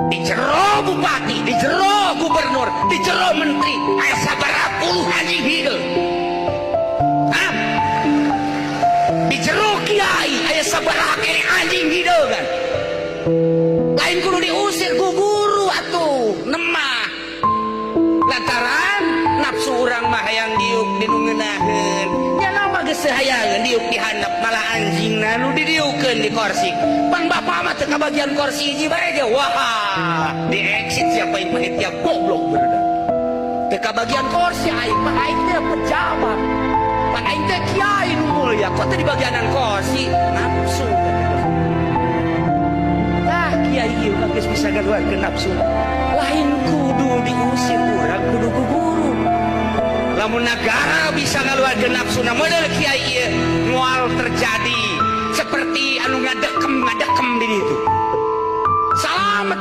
Di jero bupati, di jero gubernur, di jero menteri, aya sabaraha puluh anjing hideung. Hah? Di jero kiai aya sabaraha kene anjing hideung kan. Lain kudu diusir ku guru atuh nemah. Lantaran nafsu urang mah hayang diuk di nu ngeunaheun. Nya mah geus hayangeun diuk di handap, malah anjingna nu didiukeun di kursi. Pan bapak mah teu kabagian kursi hiji bae ge. Wah, di exit siapa yang panitia goblok bener. Teu kabagian kursi aing mah, aing teh pejabat. Pan aing teh kiai nu mulia, kok teu dibagianan kursi? Nafsu. Tah kiai ieu mah geus bisa ngaluarkeun nafsu. Lain kudu diusir urang, kudu ku guru. Lamun negara bisa ngaluarkeun nafsu na model kiai ieu, moal terjadi seperti anu ngadekem ngadekem di ditu.